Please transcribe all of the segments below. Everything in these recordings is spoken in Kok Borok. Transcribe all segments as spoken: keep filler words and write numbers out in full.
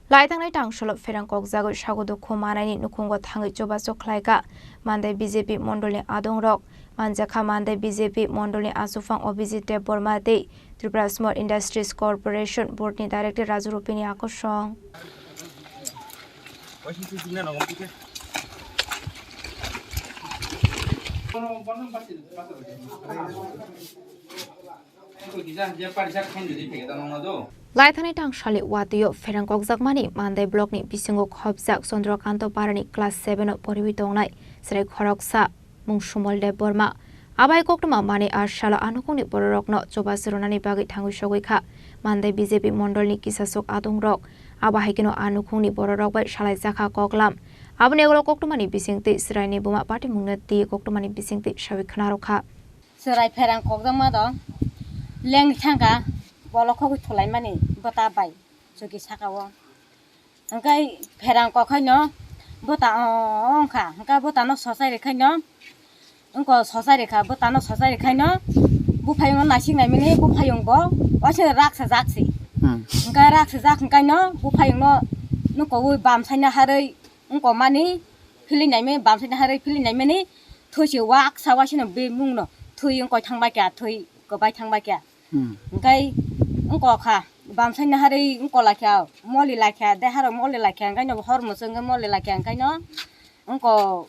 Lai thangnai tangsalo pherang kokjagwi sago dukhu manani nukhungo thangwi chubachu khlaikha Mandai B J P mondolni adongrok. Manjakha Mandai B J P mondolni achukphang Abhijit Debbarma tei Tripura Small Industries Corporation Board ni Director Raju Rupini akosong. Lai thani tangsali watio pherang kokjakmani Mandai block ni bisingo khobjak Chandrakanta Parani class seven o poriwi tongnai chwrai khoroksa mung Sumal Debbarma. Abai koktwma manwi a salo a nukhungni bororokno chubachu rwnani bagwi thangwi sogwi kha Mandai B J P mondolni kisasuk adongrok. Abo hai kheno a nukhungni bororok bai salaijakha koklam. Aboni ulo koktwmani bisingtwi chwraini buma patimungno twi koktwmani bisingtwi sawi khwnarokha. Chwrai pherang kokjakma do lengwi thangkha, bolok khogwi thulaimani bwta bai chuki sakao. Hwnkhe pherang kokhaino bwta o wngkha, hwnkhe bwtano sochai rikhaino, wngko sochai rikha, bwtano sochai rikhaino buphayungno naisik naimani buphayungbo waisa raksa jaksi. Hmm. Hwnkhe raksa jak hwnkhaino buphayungno nukoui bamsaina harwi wngko mani philwi naimani, bamsaina harwi philwi naimani thwi se waksa waisano bemungno thwi wngkoi thangbai kha, thwi kwbai thangbai kha. Hmm. Hwnkhe wngko kha, bamsaina harwi wngko lai kha, moli lai kha, deharok moli lai kha, hwnkhe no hor mwchwngwi moli lai kha, hwnkhe no wngko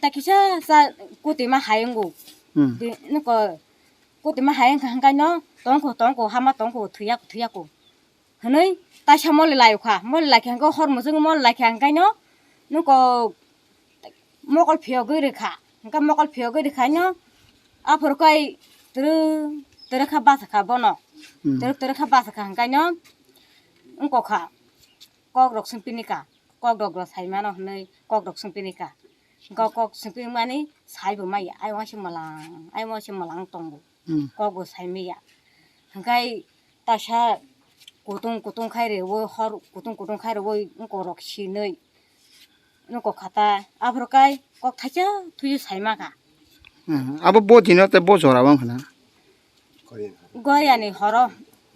ta kisa cha kutima hai wngo. Hmm. Di-, wngko kutima hai wngkha, hwnkhe no tongkho, tongkho, hama tongkho, thwiya, thwiya kho. Hwnwi taisa moli lai kha, moli lai kha, hwnkhe hor mwchwngwi moli lai kha, hwnkhe no wngko mokol phiyogwi rwkha. Hwnkhe mokol phiyogwi rwkhaino aphuru kai twrwk twrwk kha bachakha bono. Hmm. Twrwk twrwk kha bachakha hwnkhaino wngkokha kokrok swngpinika, kokrok rok saimano hwnwi kokrok swngpinika. Hwnkhe kok swngpimani saibo maya, ayung waisa mwlang, ayung waisa mwlang tongo. Hmm. Kokbo saimaya. Hwnkhe taisa kutung kutung khai rwi, hor kutung kutung khai rwi wngkorok sinwi wngkok kha ta. Aphuru kai kok thaisa thuiwi saima kha. Hmm. Abo bo dino tei bo jora o wngkha na? Goyani horo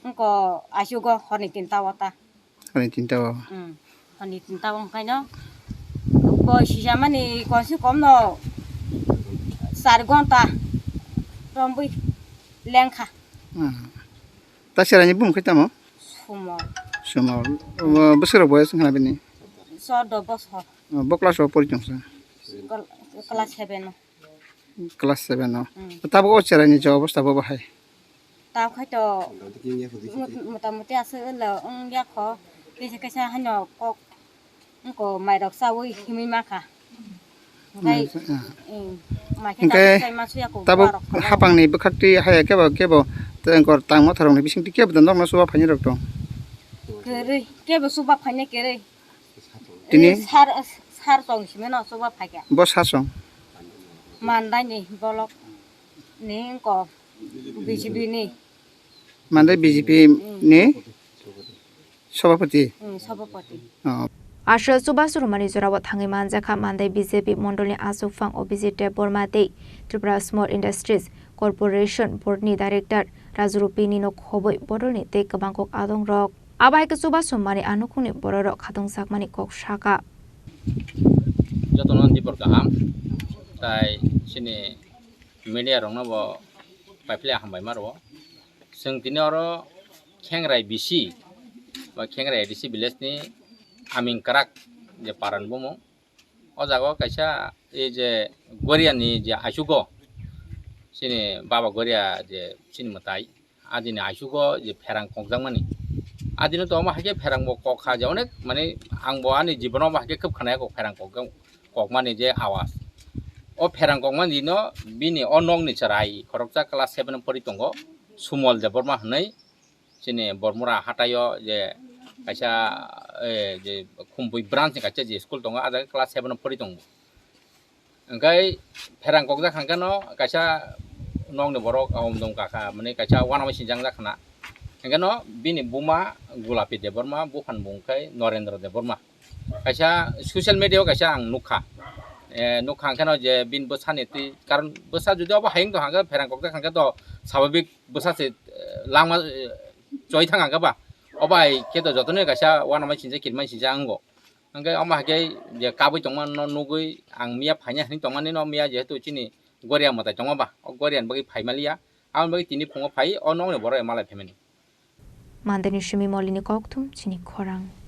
wngko achugo horni tinta o ta. Hwnwi tinta o. Hmm. Hwnwi tinta o hwnkhaino bo sijamani komse komno char ghonta rombwi lengkha. Hmm. Ta chwraini bumung khe tamo? Sumo. Sumo. O, bwswk rok boyas wngkha bini? Chordo bosor. O, bo class o pori tongsa? Kal-, class seven o. Class seven o. Hmm. Tabuk o chwraini je obostha bo bahai? Tabuk hai to mot-, motamuti aswk wngya kho. Kaisa kaisa haino kok wngko mairok chaui himwi mankha. Hwnkhe, hmm, hmm, mai khe hwnkhe tabuk chai ma suya kho, tabuk buarok kho. Hapangni bwkhaktwi haya kebo kebo tei wngkor tangma tharokni bisingtwi kebo da nokno chuba phainai rok tong? Kwrwi, kebo chuba phainai kwrwi. Tini? Eh, sar, sar tong simi no chuba phaikha. Bo sar song? Mandai ni bolok ni wngko B J P ni. Mandai B J P ni? Sobhapati? Hmm, Sobhapati. Oh. Aswk chubachu rwmani jorao thangwi manjakha Mandai B J P mondolni achukphang Abhijit Debbarma tei Tripura Small Industries Corporation Board ni Director Raju Rupini no khobwi bodolni tei kwbang kok adongrok. Abo hai khe chubachu manwi a nukhungni bororok khatungjakmani kok sakha. Jotono dipor kaham, tai chini media rokno bo paiphle hambai ma rwo. Chwng tini oro Khengrai B C ba Khengrai A D C village ni Aming Kwrak je paran bumung. O jaga o kaisa ei je Goria ni je achugo chini baba Goria je chini mwtai adini achugo je pherang kokjakmani. Adino to omo hai khe pherang bo kok kha je onek mane ang bo ani jibono omo hai khe khub khwnaya kok pherang kok, kokmani je awas. O pherang kokmani no bini o nokni chwrai khoroksa class seven pori tongo Sumol Debbarma hwnwi. Chini Bormura hataio je kaisa, eh, je Khumpui branch ni kaisa je school tongo, ah jaga class seven o pori tongo. Hwnkhe pherang kokjak hwnkhe no kaisa nokni borok, ah, omdom kaka, mane kaisa uanama sinjak jak khna. Hwnkhe no bini buma Gulapi Debbarma, buphang bung khe Norendra Debbarma. Kaisa social media o kaisa ang nukha. Eh, nukha hwnkhe no je bini bwsani twi, karon bwsa jodi obo hayung tong hwnkhe pherang kokjak hwnkhe to swababik bwsa se, eh, langma, eh, choi thang hwnkhe ba. O bai khe to jotono kaisa uanama sincha kirmani sincha wngo. Hwnkhe omo hai khe je kabui tongma no nugui ang miya phaina hinwi tongmani no miya jehetu chini Goria mwtai tongma ba, o Goriani bagwi phai maliya. Aboni bagwi tini phungo phai o nokni borok malai phaimani. Mandeni simi molini kokthum chini khorang.